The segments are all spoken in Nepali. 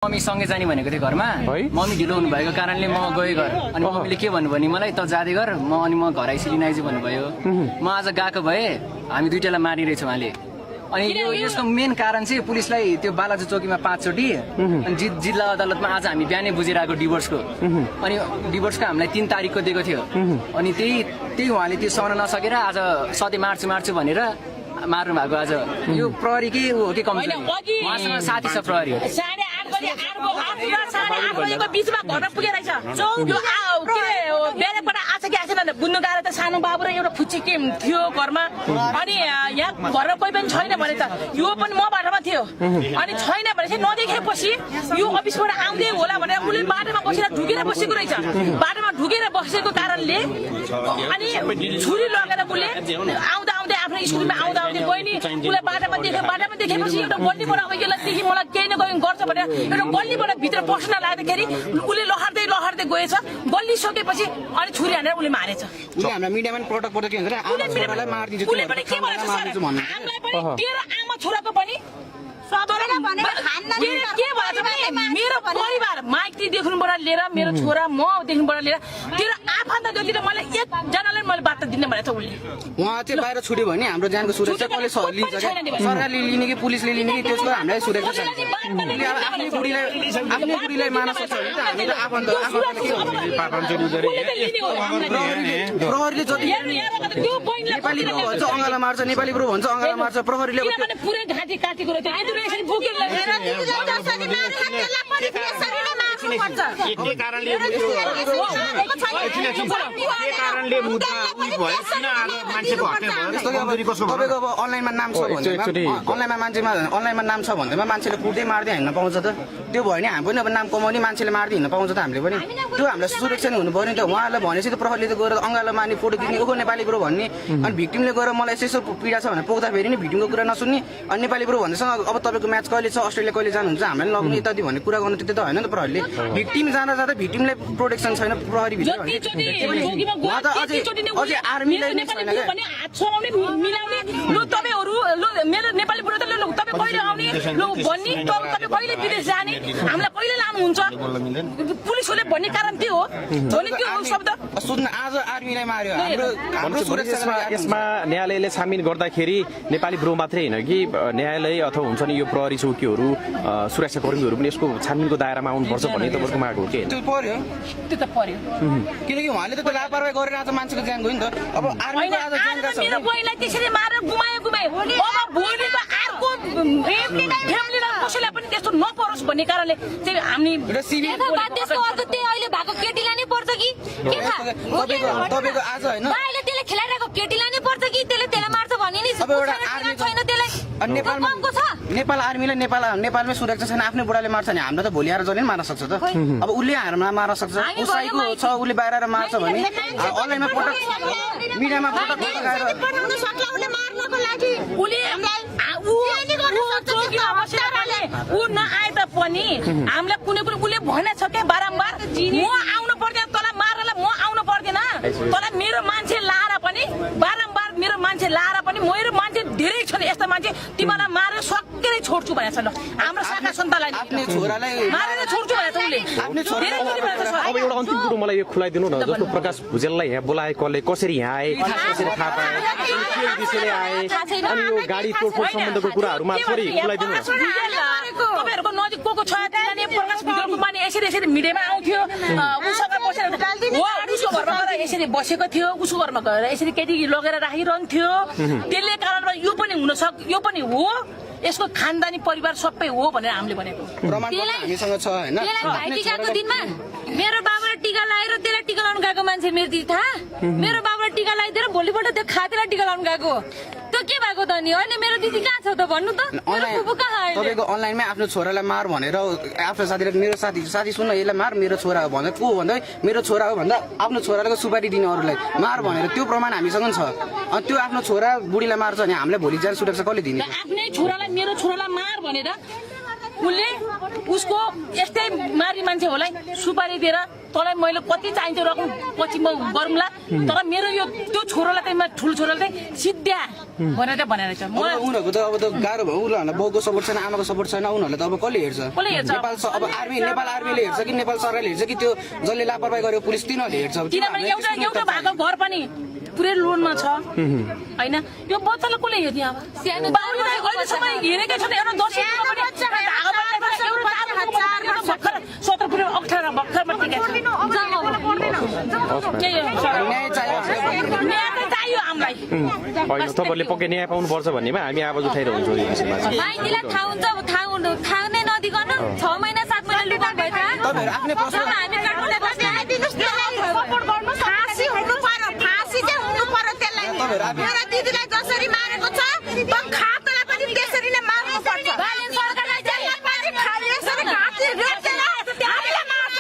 मम्मी सँगै जाने भनेको थियो घरमा मम्मी ढिलो हुनुभएको कारणले म गएँ घर अनि मम्मीले के भन्नु भने मलाई त जाँदै गर अनि म घर आइसकेँ आइज भन्नुभयो म आज गएको भए हामी दुईटालाई मारिरहेछौँ उहाँले अनि यसको मेन कारण चाहिँ पुलिसलाई त्यो बालाजु चौकीमा 5 चोटि अनि जिल्ला अदालतमा आज हामी बिहानै बुझिरहेको डिभोर्सको अनि डिभोर्सको हामीलाई 3 तारिकको दिएको थियो अनि त्यही उहाँले त्यो सहन नसकेर आज सधैँ मार्छु भनेर मार्नु भएको आज यो प्रहरी के हो कि कमजोरी उहाँसँग साथी छ प्रहरी बीचमा घर पुगेर बुझ्नु गाह्रो त सानो बाबु र एउटा फुच्ची के थियो घरमा अनि यहाँ घरमा कोही पनि छैन भने त यो पनि म बाटोमा थियो अनि छैन भने चाहिँ नदेखेपछि यो अफिसबाट आउँदै होला भनेर उसले बाटोमा बसेर ढुकेर बसेको रहेछ बाटोमा ढुकेर बसेको कारणले अनि छुरी लगेर उसले आउँदा आउँदै आफ्नो स्कुलमा आउँदा आउँदै गयो नि उसलाई बाटोमा देखेपछि एउटा गल्लीबाट अब यसलाई मलाई केही न केही गर्छ भनेर एउटा गल्लीबाट भित्र पस्न लाग्दाखेरि उसले लहर्दै गएछ गल्ली सकेपछि अनि छुरी हानेर उसले मारेछ हामीलाई मिडियामा पटक के भन्छ छोरालाई मारिदिन्छ उसले पनि के भन्छ हामीलाई पनि तेरो आमा छोराको पनि मेरो परिवार माइती देख्नुबाट लिएर मेरो छोरा म देख्नुबाट लिएर तेरो आफन्त जति मलाई एकजनालाई मैले बात दिने भनेको छ उसले उहाँ चाहिँ बाहिर छुट्यो भने हाम्रो ज्यानको सुरक्षा कसले लिन्छ सरकारले लिने कि पुलिसले लिने कि त्यसको हामीलाई सुरक्षा छैन आफ्नै बुढीलाई मार्न सक्छ भने त हामी त आफन्त प्रहरीले जति नेपाली ब्रो भन्छ अङ्गाला मार्छ नेपाली ब्रो भन्छ अङ्गाला मार्छ प्रहरीले पुरै घाँटी काटेको रहेछ यसरी बोकेर तपाईँको अब अनलाइनमा नाम छ भन्दैमा मान्छेले कुट्दै मार्दै हिँड्न पाउँछ त त्यो भयो भने हामी पनि अब नाम कमाउने मान्छेले मार्दै हिँड्न पाउँछ त हामीले पनि त्यो हामीलाई सुरक्षा नै हुनु पर्यो नि त उहाँलाई भनेपछि त प्रहरीले त गएर अङ्गालो मार्ने फोटो खिच्ने ओहो नेपाली ब्रो भन्ने अनि भिक्टिमले गएर मलाई यसो पीडा छ भनेर पोख्दाखेरि नि भिक्टिमको कुरा नसुन्ने अनि नेपाली ब्रो भन्दैसँग अब तपाईँको म्याच कहिले छ अस्ट्रेलिया कहिले जानुहुन्छ हामीलाई लग्नु यताति भन्ने कुरा गर्नु त्यो त होइन नि त प्रहरीले भिक्टिम जाँदा भिक्टिमलाई प्रोटेक्सन छैन प्रहरी भित्र अझै आर्मीलाई नै छैन मेरो नेपाली बुढो त तपाईँ कहिले आउने भन्ने तपाईँ कहिले विदेश जाने हामीलाई कहिले लानुहुन्छ पुलिसहरूले भन्ने कारण त्यो हो भने त्यो शब्द सुन्न आज आर्मीलाई मार्यो हाम्रो यसमा न्यायालयले छानबिन गर्दाखेरि नेपाली ब्रो मात्रै होइन कि न्यायालय अथवा हुन्छ नि यो प्रहरी चौकीहरू सुरक्षाकर्मीहरू पनि यसको छानबिनको दायरामा आउनुपर्छ भन्ने तपाईँको माग हो कि त्यो पर्यो किनकि उहाँले त लापरवाही गरेर आज मान्छेको ज्यान गयो नि त अब आर्मीको आज ज्यान गएको छ मेरो बहिनीलाई त्यसरी मारेर गुमायो अब भोलिको अर्को फ्यामिलीलाई कसैलाई पनि त्यस्तो नपरोस् भन्ने कारणले चाहिँ हामी त्यसको अर्थ त्यही अहिले भएको केटीलाई नै पर्छ कि के तपाईँको आज होइन अहिले त्यसले खेलाइरहेको केटीलाई नै पर्छ कि त्यसले मार्छ भन्ने नि अब एउटा आर्मी छैन त्यसलाई नेपाल आर्मीले नेपालमै सुरक्षा छैन आफ्नै बुढाले मार्छ भने हाम्रो त भोलि आएर जसले मार्न सक्छ त अब उसले हामीलाई मार्न सक्छ उसैको छ उसले बाहिर आएर मार्छ भने अनलाइनमा पटक मिडियामा पटक ऊ नआए तापनि हामीलाई कुनै उसले भनेको छ क्या बारम्बार म आउनु पर्दैन तँलाई मार्नलाई म आउनु पर्दैन तँलाई मेरो मान्छे लाएर पनि बारम्बार मेरो मान्छे लाएर पनि मेरो मान्छे धेरै छन् यस्ता मान्छे तिमीलाई मारेर सकेरै छोड्छु भनेको छ ल हाम्रो शाखा सन्तानलाई आफ्नो छोरालाई मारेर छोड्छु भनेको छ उसले अब एउटा अन्तिम कुरो मलाई यो खुलाइदिनु न जस्तो प्रकाश भुजेललाई यहाँ बोलाएकोले कसरी यहाँ आए कसरी थाहा पाए के विषयले आए अनि यो गाडी तोडफोड सम्बन्धको कुराहरूमा थोरै खुलाइदिनु न तपाईहरुको नजिक को छ त्यसले प्रकाश भुजेलको माने यसरी मिडियामा आउँथ्यो उसँग बसेर उसको घरमा गएर यसरी बसेको थियो उसको घरमा गएर यसरी केटी लगेर राखिरहन्थ्यो त्यसले कारणबाट यो पनि हुन यो पनि हो यसको खानदानी परिवार सबै हो भनेर हामीले भनेको हामीसँग छ हैन भाइटिकाको दिनमा मेरो बाबाले टिका लगाएर त्यसलाई टिका लाउनु गएको मान्छे मेरो दिदी थाहा मेरो बाबाले टिका लगाइदिएर भोलिपल्ट त्यो खातेलाई टिका लाउनु गएको त्यो के भएको त नि होइन मेरो दिदी कहाँ छ त भन्नु त तपाईँको अनलाइनमै आफ्नो छोरालाई मार भनेर आफ्नो साथीले मेरो साथी सुन्न यसलाई मार मेरो छोरा हो भन्दा को भन्दा मेरो छोरा हो भन्दा आफ्नो छोरालाई सुपारी दिने अरूलाई मार भनेर त्यो प्रमाण हामीसँग छ अनि त्यो आफ्नो छोरा बुढीलाई मार्छ भने हामीलाई भोलि जान सुरक्षा कसले दिने आफ्नै छोरालाई मेरो छोरालाई मार भनेर उसले उसको यस्तै मारी मान्छे होला सुपारी दिएर तँलाई मैले कति चाहिन्छ रकम पछि म गरौँला तर मेरो यो त्यो छोरोलाई चाहिँ ठुलो छोरोलाई चाहिँ सिद्ध्या भनेर चाहिँ भनेर छ उनीहरूको त अब त गाह्रो भयो उनीहरूलाई बाउको सपोर्ट छैन आमाको सपोर्ट छैन उनीहरूलाई त अब कसले हेर्छ नेपाल अब नेपाल आर्मीले हेर्छ कि नेपाल सरकारले हेर्छ कि त्यो जसले लापरवाही गरेको पुलिस तिनीहरूले हेर्छ किनभने एउटा भएको घर पनि पुरै लोनमा छ हैन यो बच्चालाई कसले हेर्ने अब सानो बाबुले अहिलेसम्म हेरेकै छैन एउटा 17 पुरै 18 भर्खरमा टिकेको चाहियो हामीलाई होइन तपाईँहरूले पक्कै न्याय पाउनुपर्छ भन्नेमा हामी आवाज उठाइरहन्छौँ यो विषयमा चाहिँ। माइतीलाई थाहा नै नदिकन 6 महिना 7 महिना लुटाउनु भयो तपाईँहरू आफ्नै प्रश्न हामी काठमाडौँ बस्ने सपोर्ट गर्नु फाँसी हुनु पर्यो फाँसी चाहिँ हुनु पर्यो त्यसलाई मेरो दिदीलाई जसरी मारेको छ खातलाई पनि त्यसरी नै मार्नु पर्छ बालेन सरकारलाई चाहिँ यसरी घाँटी रेप्टेर हामीले मार्नु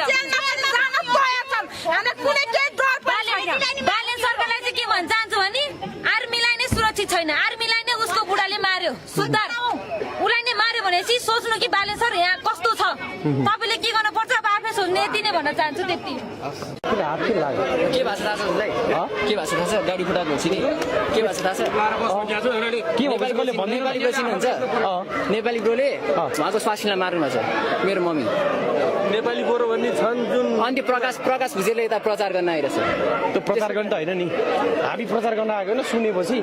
जेलमा जान पाएछन् हामी कुनै केही डर बालेन सरकारलाई चाहिँ के भन्न चाहन्छु भने आर्मीलाई नै सुरक्षित छैन आर्मीलाई नै उसको बुढाले मार्यो सुधार उसलाई नै मार्यो भनेपछि सोच्नु कि बालेन सर यहाँ कस्तो छ तपाईँले के गर्नु पर्छ अब आफै सोध्ने यति नै भन्न चाहन्छु त्यति के भएको छ थाहा छ उसलाई के भएको छ थाहा छ गाडी फुटाएको हुन्छ नि के भएको छ थाहा छ के भयो कसले भन्ने नेपाली ब्रो चिन्नुहुन्छ नेपाली ब्रोले उहाँको स्वास्नीलाई मार्नु भएको छ मेरो मम्मी नेपाली गोरो भन्ने छन् जुन अनि प्रकाश भुजेलले यता प्रचार गर्न आइरहेछ त्यो प्रचार गर्न त होइन नि हामी प्रचार गर्न आएको होइन सुनेपछि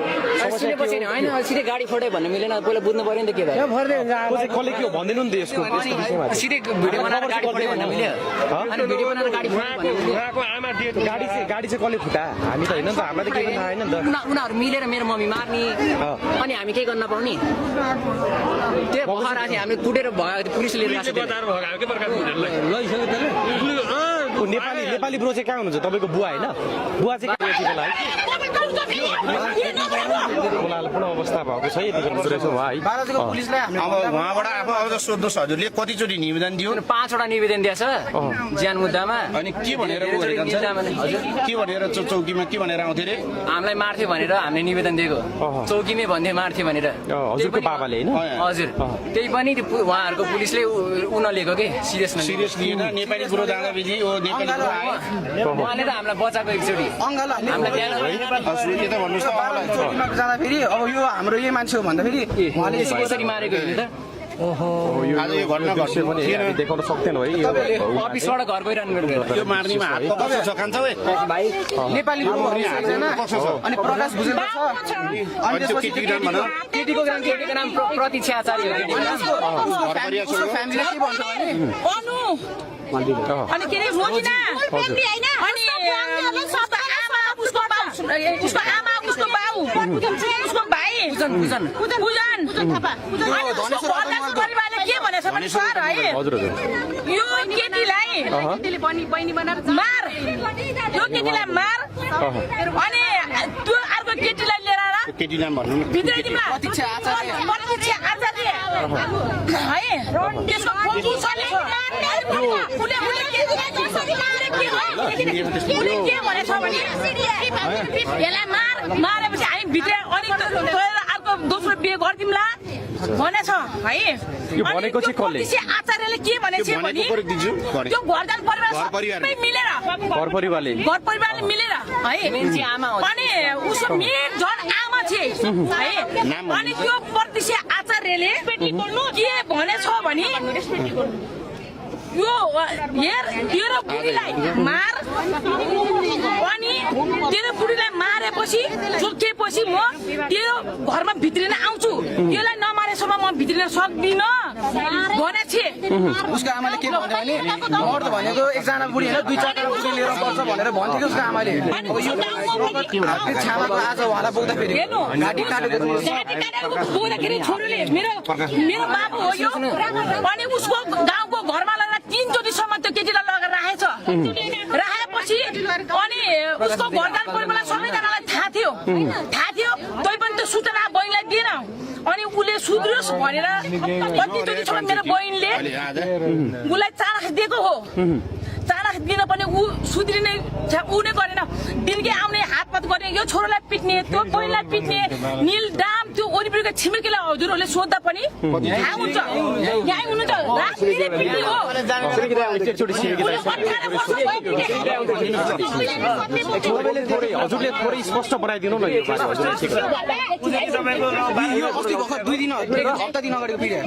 सुनेपछि होइन सिधै गाडी फुटायो भन्नु मिलेन पहिला बुझ्नु पर्यो नि त के भयो कसले के हो भन्दैन नि त यसको विषयमा चाहिँ। सिधै भिडियो बनाएर गाडी फुटायो भन्नु मिल्यो अनि भिडियो बनाएर गाडी फुटायो भन्नु मिल्यो गाडी चाहिँ कसले फुटा हामी त होइन नि त हामीलाई त केही पनि थाहा होइन नि त उनीहरू मिलेर मेरो मम्मी मार्ने अनि हामी केही गर्न नपाउने त्यो भएर चाहिँ हामीले कुटेर भयो पुलिसले लिएर नेपाली ब्रो चाहिँ कहाँ हुनुहुन्छ तपाईँको बुवा होइन बुवा चाहिँ कहाँ यति बेला है पुनः अवस्था भएको छ यति बेला रहेछ उहाँ है बाह्रजको पुलिसलाई हामीले अब उहाँबाट अब सोध्नुहोस् हजुरले कतिचोटि निवेदन दियो 5वटा निवेदन दिएछ ज्यान मुद्दामा अनि के भनेर के भनेर चौकीमा के भनेर आउँथे रे हामीलाई मार्थ्यो भनेर हामीले निवेदन दिएको चौकीमै भन्थे मार्थ्यो भनेर हजुरको बाबाले होइन हजुर त्यही पनि उहाँहरूको पुलिसले उनलेको के सिरियस लिएन नेपाली कुरो जाँदाखेरि ओ नेपाली कुरो आयो उहाँले त हामीलाई बचाएको एकचोटि अङ्गालहरूले के त भन्नुहोस् त उहाँलाई जाँदाखेरि अब यो हाम्रो यही मान्छे हो भन्दाखेरि उहाँले यसरी मारेको हेर्नु त आज यो घटना घट्यो भने हामी देखाउन सक्दैन है अफिसबाट घर गइरहनु त्यो मार्नीमा हात कस्तो छ खान्छ भाइ नेपाली अनि प्रकाश भुजेल छ अनि त्यसपछि केटीको नाम प्रतीक्षा आचार्य उसको फ्यामिलीले के भन्छ भने अनु अनि के रे रोजिना अनि उसको आमा उसको बाउ उसको भाइ बुझन परिवारले के भनेछ भने सर है यो केटीलाई मार यो केटीलाई मार अनि त्यो अर्को केटीलाई लिएर केटी नाम भन्नु भित्रै दिमा प्रतीक्षा आचार्य है त्यसको फोटो छ के भनेछ भने यसलाई मारेपछि हामी भित्र अलिक अर्को दोस्रो बिहे गरिदिउँला भनेछ है भनेको चाहिँ कसले आचार्यले के भनेछ भने त्यो घरदान परिवार मिलेर घर परिवारले मिलेर है आमा अनि उसको मेन झन् आमा छे है अनि त्यो प्रतीक्षा आचार्यले के भनेछ भने यो हेर तेरो बुढीलाई मार अनि तेरो बुढीलाई मारेपछि चोकेपछि म तेरो घरमा भित्रिन आउँछु त्यसलाई नमारेसम्म म भित्रिन सक्दिनँ भनेछ उसको आमाले के भन्यो भने मर्द भनेको एकजना बुढी होइन 2-4 बुढी लिएर बस्छ भनेर भन्थ्यो कि उसको आमाले छामाको आज उहाँलाई बोक्दाखेरि घाँटी काटेको बोक्दाखेरि छोरीले मेरो बाबु हो यो अनि उसको गाउँको घरमा लगेर 3 चोटिसम्म त्यो केटीलाई लगेर राखेपछि अनि उसको घरदार परिवारलाई सबैजनालाई थाहा थियो तै पनि त्यो सूचना बहिनीलाई दिएन अनि उसले सुध्रियोस् भनेर कति चोटिसम्म मेरो बहिनीले उसलाई चाराख दिएको हो चाराख दिन पनि ऊ सुध्रिने ऊ नै गरेन दिनकै आउने हातपात गर्ने यो छोरोलाई पिट्ने त्यो बहिनीलाई पिट्ने निल डाम त्यो वरिपरिको छिमेकीलाई हजुरहरूले सोद्धा पनि थाहा हुन्छ यहाँ हुनुहुन्छ राजनीति पिट्ने हो हजुरले थोरै स्पष्ट बनाइदिनु न यो बारे हप्ता दिन अगाडिको पिरियड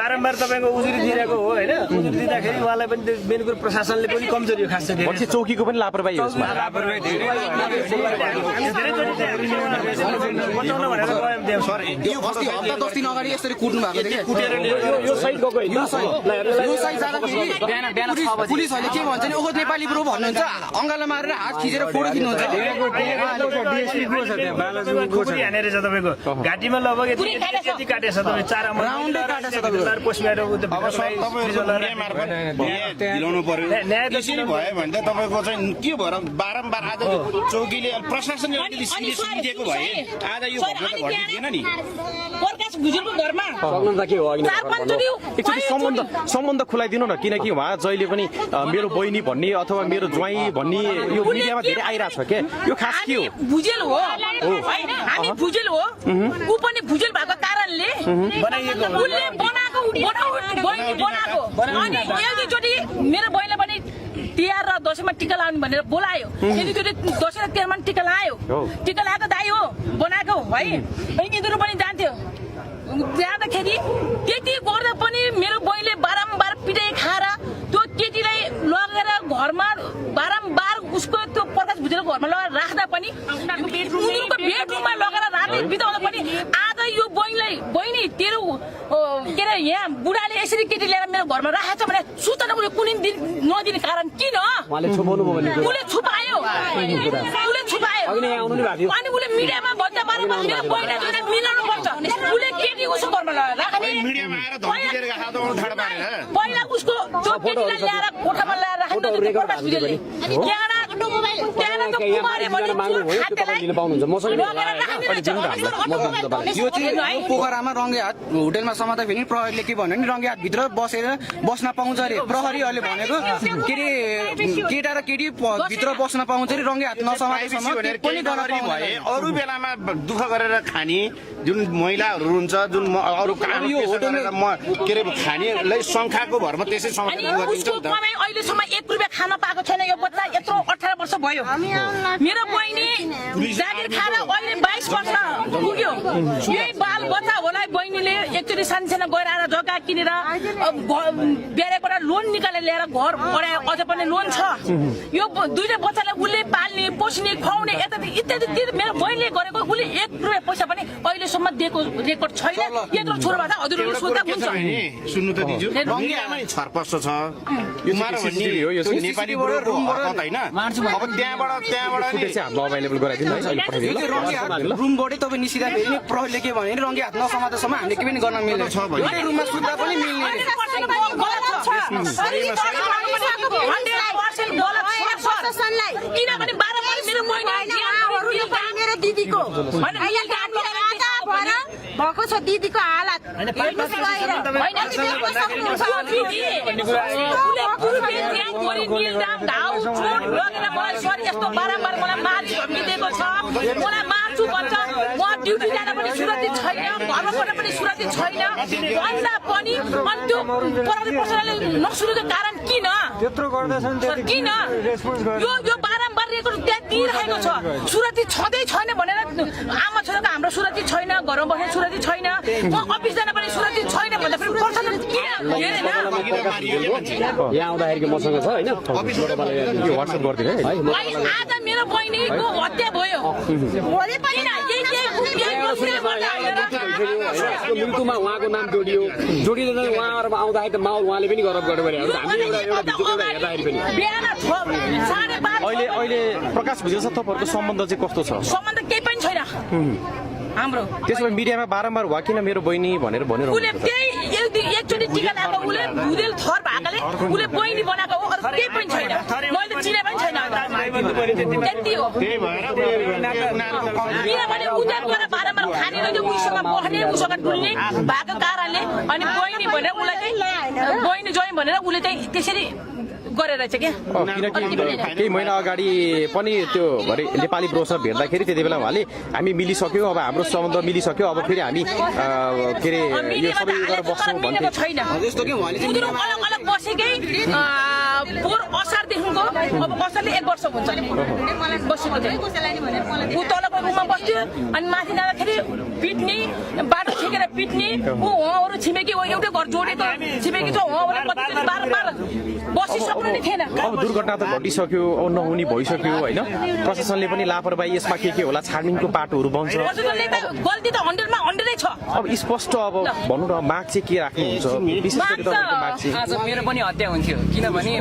बारम्बार तपाईँको उजुरी दिइरहेको हो होइन उजुरी दिँदाखेरि उहाँलाई पनि मेन कुरो प्रशासनले पनि कमजोरी हो खास चाहिँ पछि चौकीको पनि लापरवाही हो यसमा बचाउन भनेर गयौँ त्यहाँ सर यो अस्ति हप्ता 10 दिन अगाडि यसरी कुट्नु भएको थियो कुटेर यो साइड गएको होइन यो साइड जाँदाखेरि पुलिसहरूले के भन्छ नि ओहो नेपाली ब्रो भन्नुहुन्छ अङ्गालो मारेर हात खिचेर फोटो खिच्नुहुन्छ खुकुरी हानेर छ तपाईँको घाँटीमा लगभग यति काटेछ तपाईँ 4 दिलाउनु पर्यो त्यसरी भयो भने त तपाईँको चाहिँ के भएर बारम्बार आज चौकीले प्रशासनले अलिकति सिरियस लिएको भए आज यो घटना त घटिदिएन नि प्रकाश भुजेलको घरमा एकचोटि सम्बन्ध खुलाइदिनु न किनकि उहाँ जहिले पनि मेरो बहिनी भन्ने अथवा मेरो ज्वाइँ भन्ने यो मिडियामा धेरै आइरहेछ के यो खास के हो भुजेल हो हामी भुजेल हो ऊ पनि भुजेल भएको कारणले उसले बनाएको अनि एकचोटि मेरो बहिनीले पनि तिहार र दसैँमा टिका लाउनु भनेर बोलायो यतिचोटि दसैँ र तिहारमा टिका लायो टिका लगाएको दाइ हो बनाएको है यिनीहरू पनि जान्थ्यो जाँदाखेरि त्यति गर्दा पनि मेरो बहिनीले बारम्बार पिटाइ खाएर त्यो केटीलाई लगेर घरमा बारम्बार उसको त्यो प्रकाश भुजेलको घरमा लगेर राख्दा पनि उनीहरूको बेडरुममा लगेर रातै बिताउँदा पनि आज यो बहिनी तेरो के अरे यहाँ बुढाले यसरी केटी लिएर मेरो घरमा राखेको छ भने सूचना कुनै दिन नदिने कारण किन उसले छुपायो अनि उसले मिडियामा भन्छ बारम्बार मेरो बहिनी मिलाउनु पर्छ उसले केटी उसको घरमा लगेर राख्ने पहिला उसको त्यो केटीलाई ल्याएर कोठामा ल्याएर राख्नु प्रकाश भुजेलले यो चाहिँ पोखरामा रङ्गे हात होटेलमा समात्दा फेरि प्रहरीले के भन्यो नि रङ्गे हात भित्र बस्न पाउँछ अरे प्रहरीहरूले भनेको के अरे केटा र केटी भित्र बस्न पाउँछ अरे रङ्गे हात नसमातेसम्म पनि भए अरू बेलामा दुःख गरेर खाने जुन महिलाहरू हुन्छ जुन अरू काम यो होटेलमा के अरे खानेलाई शङ्खाको भरमा त्यसै अहिलेसम्म 1 रुपियाँ खान पाएको छैन यो बच्चा यत्रो 18 वर्ष भयो मेरो बहिनी जागिर खाएर अहिले 22 वर्ष पुग्यो यही बाल बच्चा होला बहिनीले एकचोटि सानसानो गएर आएर जग्गा किनेर ब्यारेकबाट लोन निकालेर ल्याएर घर बढायो अझ पनि लोन छ यो दुईटा बच्चालाई उसले पाल्ने पोस्ने खुवाउने इत्यादि मेरो बहिनीले गरेको उसले 1 रुपियाँ पैसा पनि अहिलेसम्म दिएको रेकर्ड छैन यत्रो छोरोबाट हजुरहरूले सोध्दा हुन्छ सुन्नु त दिजु रङ्गे आमै छरपस्ट छ यो नेपाली रुमबाट हैन अब त्यहाँबाट चाहिँ हाम्रो अभाइलेबल गराइदिनु है अहिले पठाइदिनु रुमबाटै तपाईँ निस्किँदा फेरि प्रहरीले के भन्यो नि रङ्गे हात नसमातेसम्म हामीले के पनि गर्न मिल्दैन छ भने रुममा सुत्दा पनि मिल्ने किनभने बारम्बार मेरो मेरो दिदीको भएको छ दिदीको हालत यस्तो बारम्बार मलाई मार्छु धम्किदिएको छ मलाई मार्छु भन्छ म ड्युटी जान पनि सुरक्षित छैन घरमा पढ्न पनि सुरक्षित छैन भन्दा पनि अनि त्यो प्रहरी प्रशासनले नसुनेको कारण किन किन यो बारम्बार रेकर्ड त्यहाँ दिइरहेको छ सुरक्षित छँदै छैन भनेर आमा छोराको हाम्रो सुरक्षित छैन घरमा बस्ने सुरक्षित छैन म अफिस जान पनि सुरक्षित छैन भन्दा फेरि प्रशासन किन हेरेन यहाँ आउँदाखेरि मसँग छ होइन यो वाट्सएप गरिदिनु है आज मेरो बहिनीको हत्या भयो भोलि पनि मृत्युमा उहाँको नाम जोडिँदैन उहाँहरूमा आउँदाखेरि त माहौल उहाँले पनि गरब गर्नु पर्यो हामी एउटा हेर्दाखेरि पनि अहिले प्रकाश भुजेल तपाईँहरूको सम्बन्ध चाहिँ कस्तो छ सम्बन्ध केही पनि छैन हाम्रो त्यसो भए मिडियामा बारम्बार वा किन मेरो बहिनी भनेर भनिरहनु उसले त्यही एकचोटि टिका लगाएको उसले भुजेल थर भएकाले उसले बहिनी बनाएको हो अरू केही पनि छैन मैले चिने पनि छैन त्यति हो त्यही भएर उनीहरूको किनभने उनीहरूद्वारा बारम्बार खानेले चाहिँ उसँग बस्ने उसँग डुल्ने भएको कारणले अनि बहिनी भनेर उसलाई चाहिँ बहिनी जोइन भनेर उसले चाहिँ त्यसरी गरेर चाहिँ क्या किनकि केही महिना अगाडि पनि त्यो भरे नेपाली ब्रोसर भेट्दाखेरि त्यति बेला उहाँले हामी मिलिसक्यो अब हाम्रो सम्बन्ध मिलिसक्यो अब फेरि हामी के अरे यो सबै गरेर बस्छौँ भन्थे छैन जस्तो कि उहाँले चाहिँ उनीहरू अलग अलग बसेकै पोहोर असारदेखिको अब असारले 1 वर्ष हुन्छ बसेको चाहिँ ऊ तलको रुममा बस्थ्यो अनि माथि जाँदाखेरि पिट्ने बाटो छेकेर पिट्ने ऊ उहाँहरू छिमेकी हो एउटै घर जोडेको छिमेकी छ उहाँहरू बार बसिसक्नु नै थिएन अब दुर्घटना त घटिसक्यो अब नहुने भइसक्यो होइन प्रशासनले पनि लापरवाही यसमा के होला छानबिनको पाटोहरू बन्छ प्रशासनले त गल्ती त 100 मा 100 नै छ अब स्पष्ट अब भनौँ न माग चाहिँ के राख्नुहुन्छ विशेष गरी तपाईँको माग चाहिँ आज मेरो पनि हत्या हुन्थ्यो किनभने